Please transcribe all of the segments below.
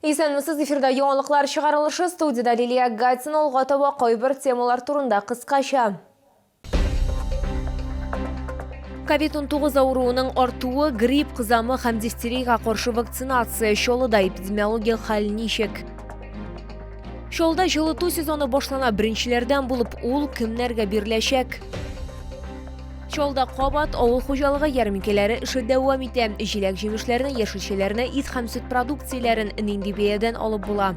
Исәнмесез, эфирда яңалыклар чыгарылышы, студиядә Лилия Гатина. Алга таба кайбер темалар турында кыскача. Ковид-19 авыруының артуы, грипп, кызамык һәм дифтериягә каршы вакцинация, Чаллыда эпидемиологик хәл ничек? Чаллыда җылыту сезоны башлана, беренчеләрдән булып ул кемнәргә биреләчәк? Чаллыда кабат авыл хуҗалыгы ярминкәләре эше дәвам итә. Җиләк-җимешләрне, яшелчәләрне, ит һәм сөт продукцияләрен нинди бәядән алып була?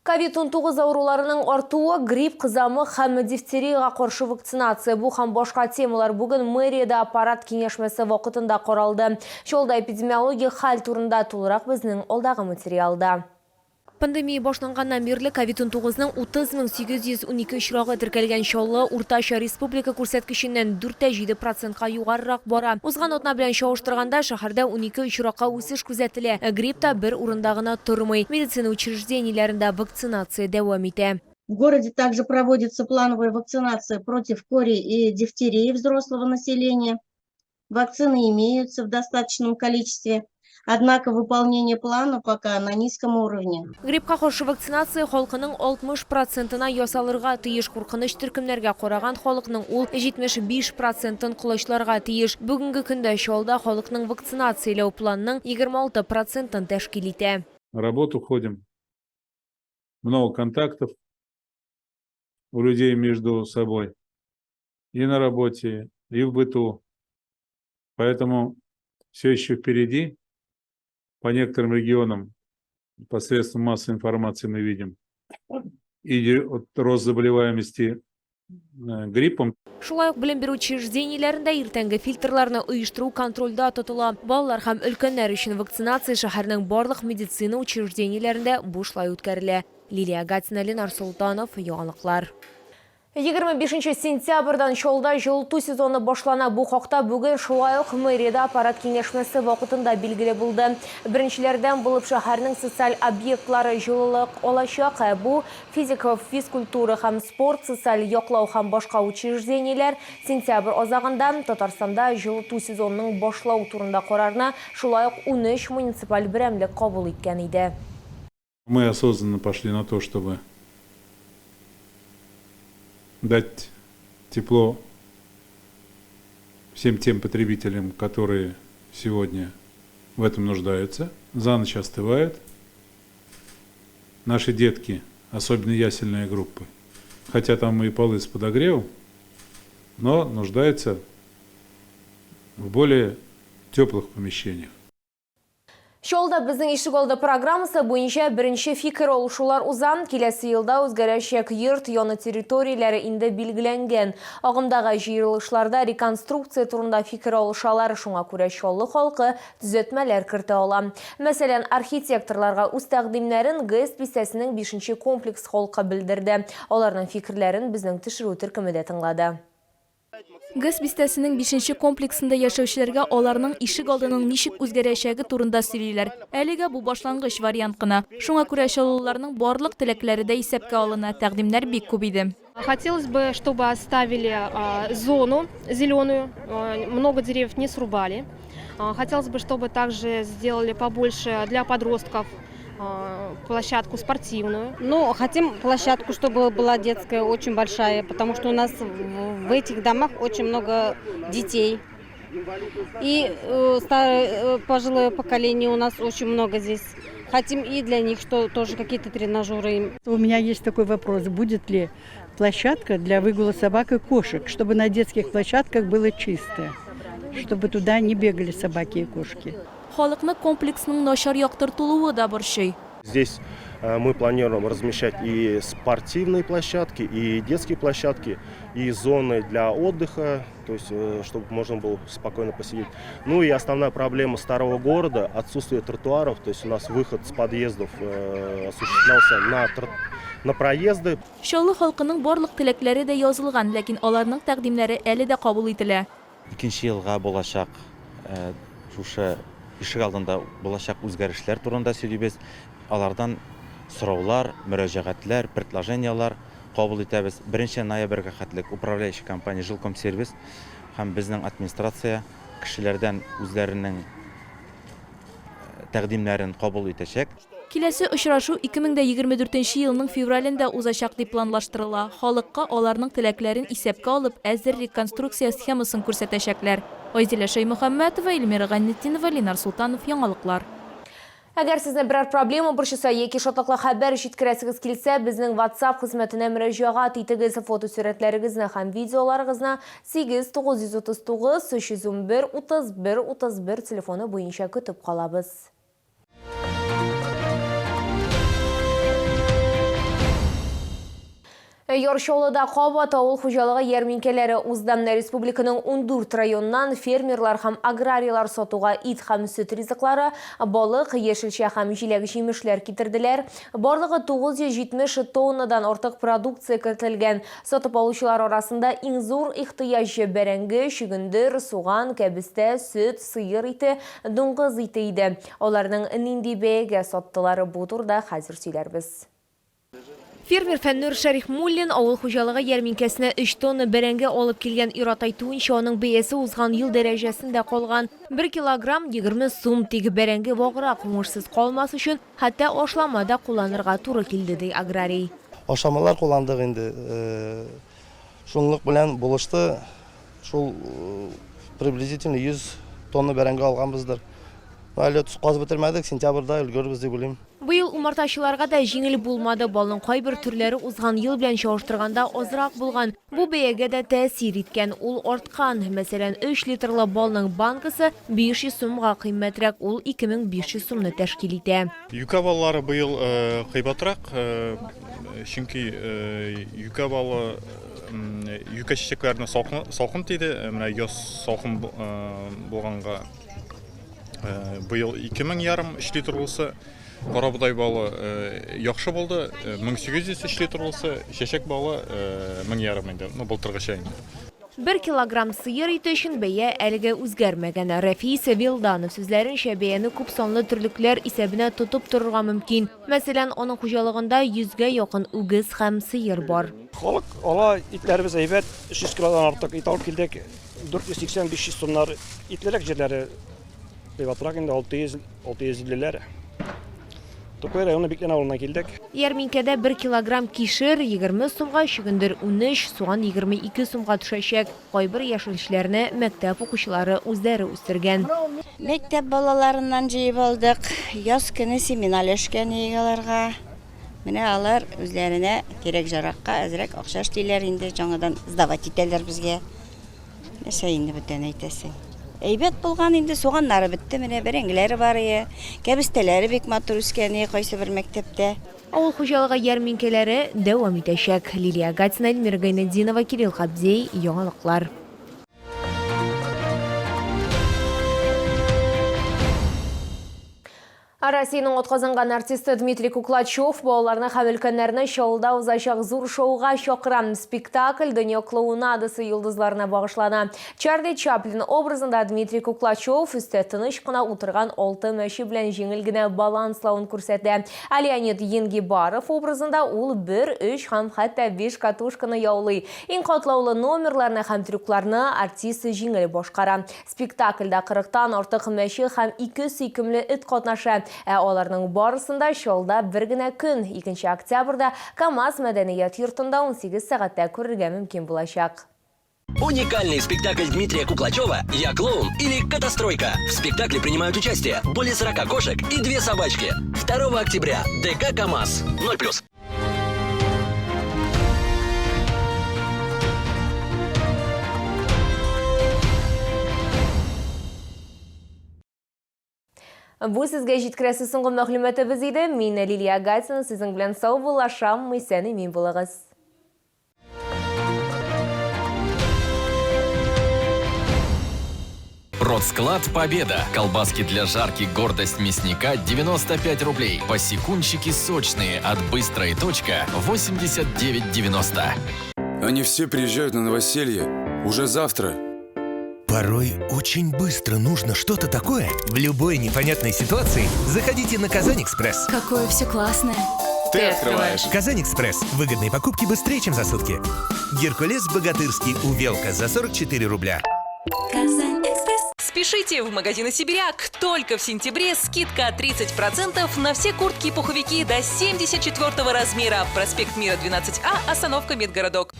Ковид-19 авыруларының артуы, грипп, кызамык һәм дифтериягә каршы вакцинация, бу һәм башка темалар бүген мэриядә аппарат киңәшмәсе вакытында каралды. Чаллыда эпидемиологик хәл турында тулырак безнең алдагы материалда. Пандемия башланганнан бирле ковид-унтугызның 30 812 очрагы теркәлгән. Чаллы уртача республика күрсәткеченнән 4,7 процентка югарырак бара. Узган атна белән чагыштырганда, шәһәрдә 12 очракка үсеш күзәтелә. Грипп та бер урында гына тормый. Медицина учреждениеләрендә вакцинация дәвам итә. В городе также проводится плановая вакцинация против кори и дифтерии взрослого населения. Вакцины имеются в достаточном количестве, однако выполнение плана пока на низком уровне. Гриппка каршы вакцинация халкының 60 процентына ясалырга тиеш. Куркыныч төркемнәргә караган халыкның ул 75 процентын колачларга тиеш. Бүгенге көндә Чаллыда халыкның вакцинацияләү планының 26 процентын тәшкил итә. На работу ходим. Много контактов у людей между собой. И на работе, и в быту. Поэтому все еще впереди. По некоторым регионам посредством массовой информации мы видим и рост заболеваемости гриппом. Шулай ук белем бирү учреждениеләрендә иртәнге фильтрларны оештыру контрольдә тотыла. Балалар һәм өлкәннәр өчен вакцинация шәһәрнең барлык медицина учреждениеләрендә бушлай үткәрелә. Лилия Гатина, Ленар Солтанов, Яңалыклар. 25 сентябрьдән Чаллыда җылыту сезоны башлана. Бу хакта бүген шулай ук мэриядә аппарат киңәшмәсе вакытында билгеле булды. Беренчеләрдән булып шәһәрнең социаль объектлары җылылык алачак. Ә бу физик физкультура һәм спорт, социаль яклау һәм башка учреждениеләр. Сентябрь азагында Татарстанда җылыту сезонының башлау турында карарны шулай ук 13 муниципаль берәмлек кабул иткән иде. Мы осознанно пошли на то, чтобы дать тепло всем тем потребителям, которые сегодня в этом нуждаются. За ночь остывают. Наши детки, особенно ясельные группы, хотя там и полы с подогревом, но нуждаются в более теплых помещениях. Чаллыда Безнең ишегалды программасы буенча беренче фикер алышулар уза. Киләсе елда үзгәрәчәк йорт яны территорияләре инде билгеләнгән. Агымдагы җыелышларда реконструкция турында фикер алышалар, шуңа күрә Чаллы халкы төзәтмәләр кертә ала. Мәсәлән, архитекторларга үз тәкъдимнәрен ГЭС бистәсенең бишенче комплекс халкы белдерде. Аларның фикерләрен безнең төшерү төркеме дә тыңлады. ГЭС бистәсенең бишенче комплексында яшәүчеләргә аларның ишек алдының ничек үзгәрәчәге турында сөйлиләр. Әлегә бу башлангыч вариант кына. Шуңа күрә чаллыларның барлык теләкләре дә исәпкә алына, тәкъдимнәр бик күп иде. Хотелось бы, чтобы оставили зону зеленую, много деревьев не срубали. Хотелось бы, чтобы также сделали побольше для подростков площадку спортивную. Ну, хотим площадку, чтобы была детская, очень большая, потому что у нас в этих домах очень много детей. И старое, пожилое поколение у нас очень много здесь. Хотим и для них что, тоже какие-то тренажеры им. У меня есть такой вопрос, будет ли площадка для выгула собак и кошек, чтобы на детских площадках было чисто, чтобы туда не бегали собаки и кошки. Халыкны комплексның начар яктыртылуы да борчый. Здесь мы планируем размещать и спортивные площадки, и детские площадки, и зоны для отдыха, то есть чтобы можно было спокойно посидеть. Ну и основная проблема старого города – отсутствие тротуаров, то есть у нас выход с подъездов осуществлялся на проезды. Чаллы халкының барлык теләкләре дә язылган, ләкин аларның тәкъдимнәре әле дә кабул ителә. Икенче елга булачак шушы ишек алдында булачак үзгәрешләр турында сөйлибез. Алардан сораулар, мөрәҗәгатьләр, предложениелар кабул итәбез. Беренче ноябрьгә хәтлек управляющий компания Жилкомсервис һәм безнең администрация кешеләрдән үзләренең тәкъдимнәрен кабул итәчәк. Киләсе очрашу 2024 нче елның февралендә узачак дип планлаштырыла. Халыкка аларның теләкләрен исәпкә алып, әзер реконструкция схемасын күрсәтәчәкләр. Айзилә Шәймөхәммәтова, Эльмира Гайнетдинова, Ленар Солтанов, Яңалыклар. Әгәр сезне берәр проблема борчыса яки шатлыклы хәбәр җиткерәсегез килсә, безнең WhatsApp хезмәтенә мөрәҗәгать итегез. Фотосурәтләрегезне һәм видеоларыгызны 8 939 311 31 31 телефоны буенча көтеп калабыз. Яр Чаллыда кабат авыл хуҗалыгы ярминкәләре узды. Республиканың 14 районыннан фермерлар һәм аграрийлар сатуга ит һәм сөт ризыклары, балык, яшелчә һәм җиләк-җимешләр китерделәр. Барлыгы 970 тоннадан артык продукция кертелгән. Сатып алучылар арасында иң зур ихтыяҗ бәрәңге, чөгендер, суган, кәбестә, сөт, сыер ите, дуңгыз ите иде. Аларның нинди бәягә саттылар, бу турыда хәзер сөйләрбез. Фермер Фәннур Шәрифмуллин авыл хуҗалыгы ярминкәсенә өч тонна бәрәңге алып килгән. Ир-ат әйтүенчә, аның бәясе узган ел дәрәҗәсендә калган. Бер килограмм, 20 сум. Тик бәрәңге ваграк, уңышсыз калмас өчен, хәтта ашлама да кулланырга туры килде, ди аграрий. Ашламалар кулландык инде. Шунлык белән булышты. Шул приблизительно 100 тонна бәрәңге алганбыздыр. Әле казып бетермәдек, сентябрьдә өлгерербез дип уйлыйм. Быел умартачыларга да җиңел булмады. Балның кайбер төрләре узган ел белән чагыштырганда азрак булган. Бу бәягә дә тәэсир иткән, ул арткан. Мәсәлән, өч литрлы балның банкасы 500 сумга кыйммәтрәк, ул 2500 сумны тәшкил итә. Юкә баллары быел кыйбатрак, чөнки юкә балы юкә чәчәкләренә салкын тиде. Менә яз салкын булганга быел 2000 ярым 3 литрлысы. Карабодай балы яхшы булды, 1800 3 литрлысы, чәчәк балы 1000 ярым инде, ну былтыргыча инде. Бер килограмм сыер ите өчен бәя әлегә үзгәрмәгән. Рәфис Вилданов сүзләренчә, бәяне күп санлы терлекләр исәбенә тотып торырга мөмкин. Мәсәлән, аның хуҗалыгында йөзгә якын үгез һәм сыер бар. Халык ала, итләребез әйбәт, 300 килодан артык ит алып килдек, 480-500 сумнар. Итлерәк җирләре кыйбатрак инде, 600, 650 ләр. Тукай районы Биклән авылыннан килдек. Ярминкәдә бер килограмм кишер, 20 сумга, чөгендер, 13, суган 22 сумга төшәчәк. Кайбер яшелчеләрне мәктәп укучылары үзләре үстергән. Мәктәп балаларыннан җыеп алдык. Яз көне семена өләшкән идек аларга. Менә алар үзләренә кирәк-жаракка әзрәк акча эшлиләр инде, яңадан сдавать итәләр безгә. Нәрсә инде бүтән әйтәсең. Әйбәт булган инде, суганнары бетте менә, бәрәңгеләре бар ие, кәбестәләре бик матур үскән ие кайсы бер мәктәптә. Авыл хуҗалыгы ярминкәләре дәвам итәчәк. Лилия Гатина, Эльмира Гайнетдинова, Кирилл Хабдей, Яңалыклар. Россиянең атказанган артисты Дмитрий Куклачев балаларны һәм өлкәннәрне Чаллыда узачак зур шоуга чакыра. Спектакль дөнья клоунадасы йолдызларына багышлана. Чарли Чаплин образында Дмитрий Куклачев өстә тыныч кына утырган алты мәче белән җиңел генә баланславын күрсәтә. Ә Леонид Енгибаров образында ул бер, өч һәм хәтта биш катушканы яулый. Иң катлаулы номерларны һәм трюкларны артист җиңел башкара. Спектакльдә кырыктан артык мәче һәм ике сөйкемле эт катнаша. Ә аларның барысын да Чаллыда бер генә көн, икенче октябрьдә КАМАЗ мәдәният йортында 18 сәгатьтә күрергә мөмкин булачак. Уникальный спектакль Дмитрия Куклачева «Я клоун» или «Катастройка». В спектакле принимают участие более 40 кошек и две собачки. 2 октября. ДК «КамАЗ». 0+. Бу сезгә җиткерәсе соңгы мәгълүматыбыз иде. Мин Лилия Гатина сезнең белән саубуллашам. Исән имин булыгыз. Продсклад «Победа». Колбаски для жарки «Гордость мясника» 95 рублей. Посекунчики сочные от «Быстрая точка» 89,90. Они все приезжают на новоселье уже завтра. Порой очень быстро нужно что-то такое. В любой непонятной ситуации заходите на Казань-Экспресс. Какое все классное. Ты открываешь. Казань-Экспресс. Выгодные покупки быстрее, чем за сутки. Геркулес Богатырский Увелка за 44 рубля. Казань-Экспресс. Спешите в магазины «Сибиряк». Только в сентябре скидка 30% на все куртки и пуховики до 74 размера. Проспект Мира, 12А, остановка Медгородок.